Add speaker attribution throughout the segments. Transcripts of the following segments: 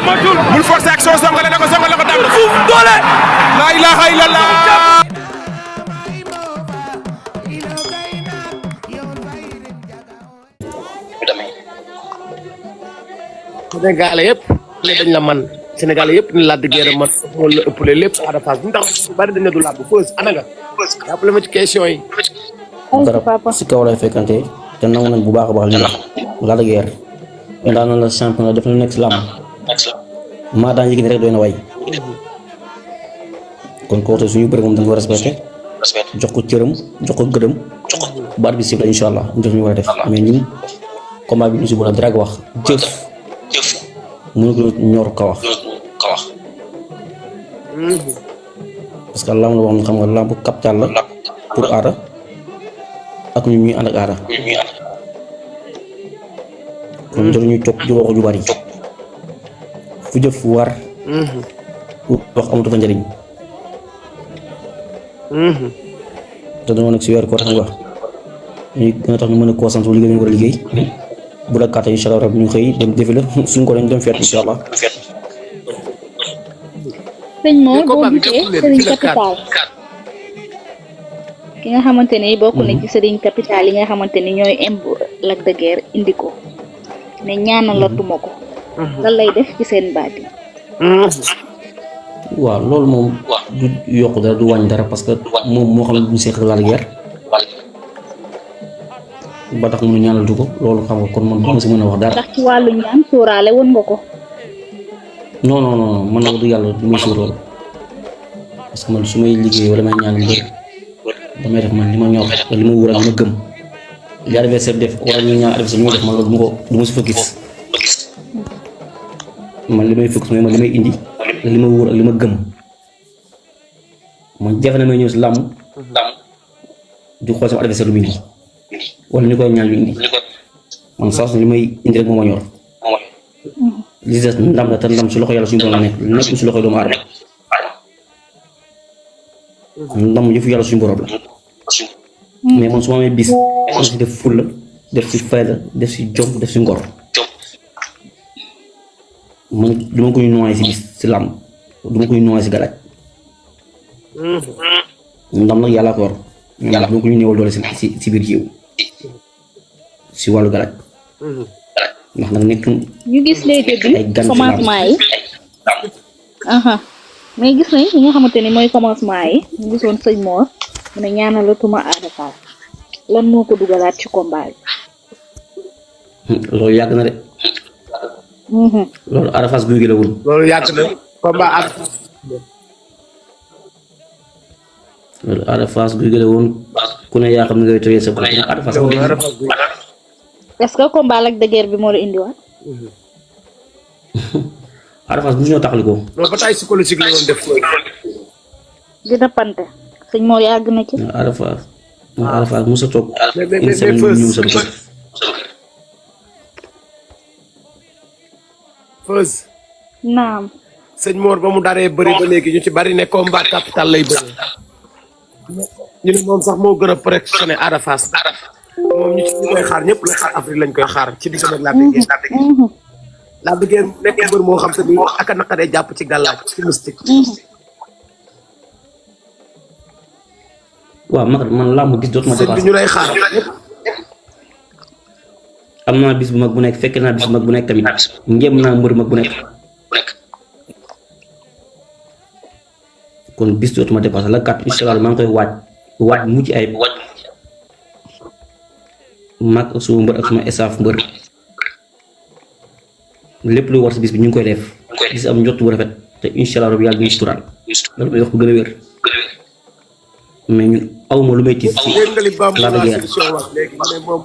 Speaker 1: bul forcer ak soo songale na ko daan na suuf doole la ilaha illallah
Speaker 2: Sénégalais yëpp ne dañ la man Sénégalais yëpp ne Lac de Guiers man moo la ëppale lépp Ada Fass bu ndax bari dañ ne du làmb Feuz ana nga jàppale ma ci question yi
Speaker 3: dara si kaw lay fekkante te nangu nañ bu baax a baax li wax Lac de Guiers daan na la champion def na nekk si làmb maa daan Yékini rek doy na way kon kooku suñu bëri moom dañ ko respecté jox ko cëram jox ko gëdëm baat bi sif la incha allah ñu def ñu war a def mais ñun combat bi ñu si boole dara wax jëf mënu ko ñor ka wax parce que lamb la wax xam nga lamb capital la pour Ada ak ñu ñuy ànd ak Ada kon jël ñuy toog di wax ju bari fu jëf war wax amatu fa njëriñ te dañoo nekk si weer ko tax nga ñu gën a tax ñu mën a concentré liggéey ñu war a liggéey bu la kàttan incha allah rab ñu xëy dem défilé suñ ko dañ dem feet incha allah.
Speaker 4: sëñ Mor boo gisee Serigne Capital ki nga xamante ni bokk na ci Serigne Capital yi nga xamante ni ñooy imb Lac de Guiers indi ko ne ñaanalatuma ko lan lay def ci seen baat yi.
Speaker 3: waaw loolu moom du yokk dara du wàññi dara parce que moom moo xam ne duñ seq Lac de Guiers ba tax mu ñaanal du ko loolu xam nga kon man du ma si mën a wax dara.
Speaker 4: ndax ci wàllu ñaan sóoraale woon nga ko.
Speaker 3: non non non man nag du yàlla du may sóor loolu parce que man su may liggéey wala may ñaan mbër damay def man li ma ñor li ma wóor ak li ma gëm li adversaire def wala ñu ñaan adversaire li ma def man loolu du ma si focus man li may focus mooy man li may indi li ma wóor ak li ma gëm man jafe na may ñëw si làmb di xool sama adversaire lu mu indi wala ñu koy ñaan ñu indi man saa su li may indi rek moo ma ñor li des ndam la te ndam si loxo yàlla suñu borom la nekk nekkul si loxo doomu aadama ndam yëfu yàlla suñu borom la mais man su ma amee bis ma si def fulla def si fayda def si jom def si ngor man duma koy noyyi si bis si làmb duma koy noyyi si galaaj ndam nag yàlla ko yor yàlla duma ko ñu néewal doole si biir jiw si wàllu galaaj ndax nag nekk
Speaker 4: ñu gis lay début commencement yi mais gis nañ li nga xamante ni mooy commencement yi ñu gisoon sëñ Mor mu ne ñaanalatuma Ada Fass lan moo ko dugalaat ci combat bi.
Speaker 3: loolu yàgg na de. loolu Ada Fass guy gi la woon.
Speaker 2: loolu yàgg na combat ak
Speaker 3: loolu Ada Fass guy gi la woon ku ne yaa xam ne ngay tëjee sa bopp Ada Fass
Speaker 4: est-ce que combat Lac de Guiers bi moo la indiwaat.
Speaker 3: Ada Fass bu ñu ñoo taxalikoo.
Speaker 2: non bataille psychologique la doon def.
Speaker 4: dina pante sëñ Mor yàgg na ci.
Speaker 3: Ada Fass musa toog.
Speaker 2: mais Feuz.
Speaker 4: naam.
Speaker 2: sëñ Mor ba mu daree bëri ba léegi ñu ci bari ne combat capital lay bëri. ñu ne moom sax moo gën a perfectionné Ada Fass. moom ñu ci koy xaar ñëpp la xaar Afrique lañ koy xaar ci diggante Lac de Guiers. Lac de Guiers nekk mbër moo xam te ni ak a naqaree jàpp ci gàllaaj ci mystique.
Speaker 3: waaw man làmb gis dootuma dépassé.
Speaker 2: sëñ bi ñu lay xaar.
Speaker 3: am naa bis bu mag bu nekk fekk naa bis bu mag bu nekk tamit ngéem naa mbër mag bu nekk kon bis dootuma dépassé la kat incha allah maa ngi koy waaj mucc ayib mag ak suma mbër ak suma staff mbër lépp lu war si bis bi ñu ngi koy def gis am njott bu rafet te incha allah rabi yàlla ñu suturaal loolu may wax bu gën a wér mais ñun awma lu may tiis si Lac de Guiers
Speaker 2: léegi ne moom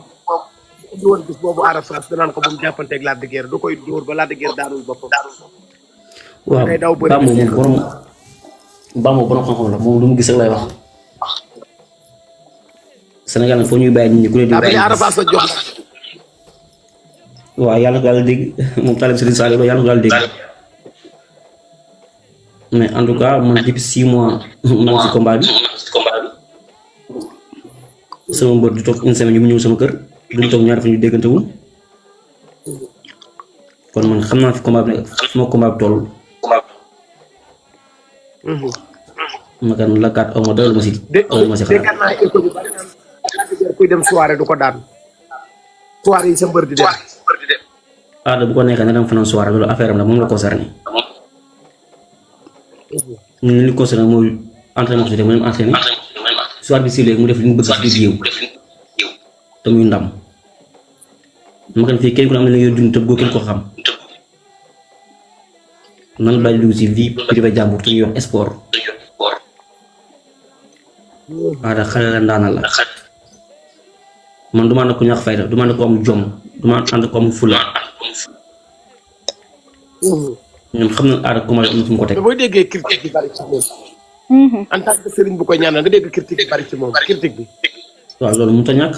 Speaker 2: du woon bis boobu Ada Fass danaan ko bu mu jàppanteeg Lac de Guiers du koy dóor ba Lac de Guiers daanul boppam.
Speaker 3: waaw Bamba borom xam-xam la moom lu mu gis rek lay wax Sénégal nag foo ñuy bàyyi nit ñi ku ne di bàyyi
Speaker 2: Ada Fass la jox.
Speaker 3: waaw yàlla ko yàlla dégg moom talib Serigne Saliou yàlla ko yàlla dégg mais en tout cas man depuis 6 mois maa ngi si combat bi sama mbër du toog une semaine ñu mu ñëw sama kër duñ toog ñaari fa ñu déggantewul kon man xam naa fi combat bi nekk fi ma combat bi toll. ma kan la kat aw ma doyul ma si. doyul ma si
Speaker 2: dégg
Speaker 3: xalaat
Speaker 2: naa écho bi bari na kuy dem soirée du ko daan soirée yi sa mbër di dem.
Speaker 3: aada bu ko neexee ne dama fanaan soirée loolu affaire am la moom la concerné. ñun li concerné mooy entraînement ko si mu dem entraîné soir bi si léegi mu def li mu bëgg si biir géew te muy ndam ma kan fii kenn ku ne am na li nga dund te bëggoo kenn ko xam nan la bàyyi dugg si vie privée jàmbur te ñuy wax sport. aada xale la ndaanal la man du ma ànd ak ku ñàkk fayda du ma ànd ak ku am jom du ma ànd ak ku am fula ñoom xam na aada commencé am na fu mu ko teg.
Speaker 2: mais booy déggee critique bi bari ci moom en tant que sëriñ bu ko ñaanal nga dégg critique bi bari ci moom critique bi.
Speaker 3: waaw loolu mënut a ñàkk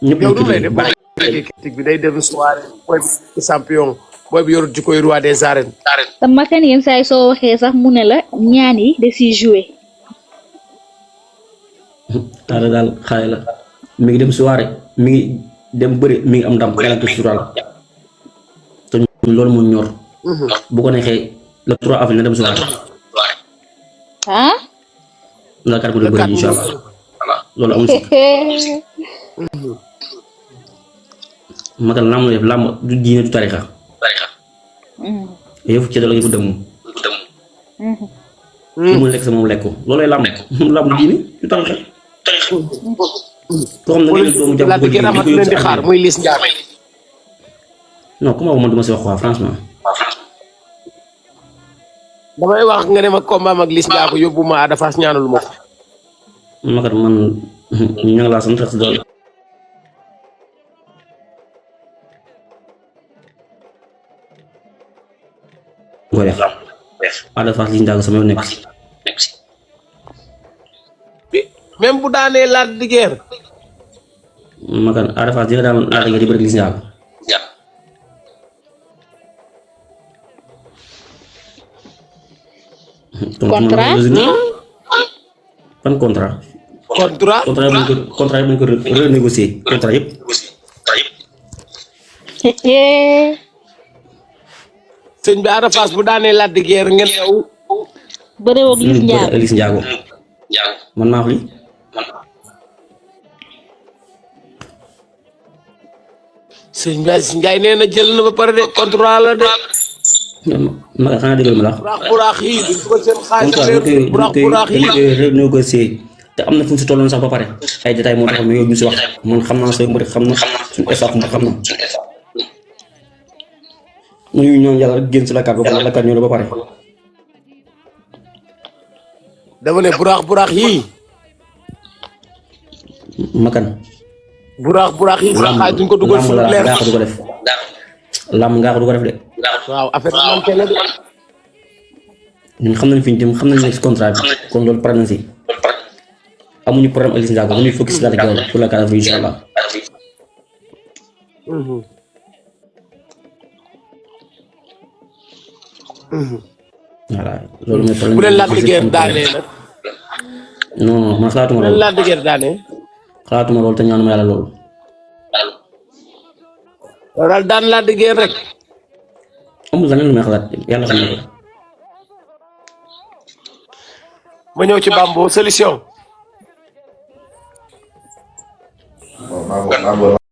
Speaker 3: ñëpp
Speaker 2: yow
Speaker 3: ñu
Speaker 2: du lay
Speaker 3: critique
Speaker 2: def bari déggee critique bi day dem soirée booy bi champion booy bi yorut ji koy roi des arènes.
Speaker 4: te makan yenn saa yi soo waxee sax mu ne la ñaan yi da siy joué.
Speaker 3: aada daal xale la mi ngi dem soirée mi ngi dem bëri mi ngi am ndam yàlla ko sural te ñun loolu moo ñor bu ko neexee le 3 avril na dem soirée
Speaker 4: ah.
Speaker 3: la kat mu de bëri incha allah loolu amul si magal làmb la def làmb du diine du tarixa yëfu ci dala yëfu dëmm lu mu lekk sa moom lekk ko loolay làmb làmb du diine du tarixa koo xam ne nga doomu jàmm
Speaker 2: la
Speaker 3: ko
Speaker 2: gën a mat leen di xaar muy Liss Ndiago.
Speaker 3: non comment man duma si wax quoi franchement
Speaker 2: damay wax nga ne ma combat ak Liss Ndiago yóbbu ma Ada Fass ñaanal ma ko.
Speaker 3: makat man ñu ngi laa sant rek si dool ko def Ada Fass Liss Ndiago sama yoon nekk si
Speaker 2: même bu daanee Lac de Guiers.
Speaker 3: makat Ada Fass dina daan Lac de Guiers di bëri Liss Ndiago
Speaker 4: Contrat?
Speaker 3: ban contrat
Speaker 2: contrat.
Speaker 3: contrat yëpp dañ ko renégocier contrat yëpp
Speaker 2: sëñ bi Ada Fass bu daanee Lac de Guiers ngeen ñëw.
Speaker 4: bëre woog Liss Ndiago.
Speaker 3: Liss Ndiago man maa wax li
Speaker 2: sëñ bi Aziz Ndiaye nee na jël na ba pare de contrat la de.
Speaker 3: ma xanaa déggal ma la
Speaker 2: buraax yi duñ ko seen xaalis
Speaker 3: contrat
Speaker 2: réer buraax yi.
Speaker 3: dañ koy renégocier te am na fu ñu si tolloon sax ba pare ay détails moo tax ñu yóbbu ñu si wax man xam naa say mbir xam na suñu staff ma xam na ñu ñoom yàlla rek génn si la kat ba pare la kat ñëw la ba pare
Speaker 2: dama ne buraax yi.
Speaker 3: makan
Speaker 2: buraax yi sax xaalis duñ ko dugal fu leer.
Speaker 3: ngaa ko du ko def làmb ngaa ko du ko def de
Speaker 2: waaw affaire bi moom la de.
Speaker 3: ñun xam nañ fi ñu jëm xam nañ nekk si contrat bi kon loolu pare nañ si amuñu problème ak Liss Ndiago dañuy focus si la rek pour la 4 avril incha allah voilà loolu mooy problème
Speaker 2: bu leen Lac de Guiers daanee nag.
Speaker 3: non non man xalaatuma
Speaker 2: bu leen
Speaker 3: loolu
Speaker 2: Lac de Guiers daanee.
Speaker 3: xalaatuma loolu te ñaanuma yàlla loolu
Speaker 2: loolu daal daan Lac de Guiers rek.
Speaker 3: amul leneen lu may xalaat yàlla xam na ko
Speaker 2: ma ñëw ci Bambo solution.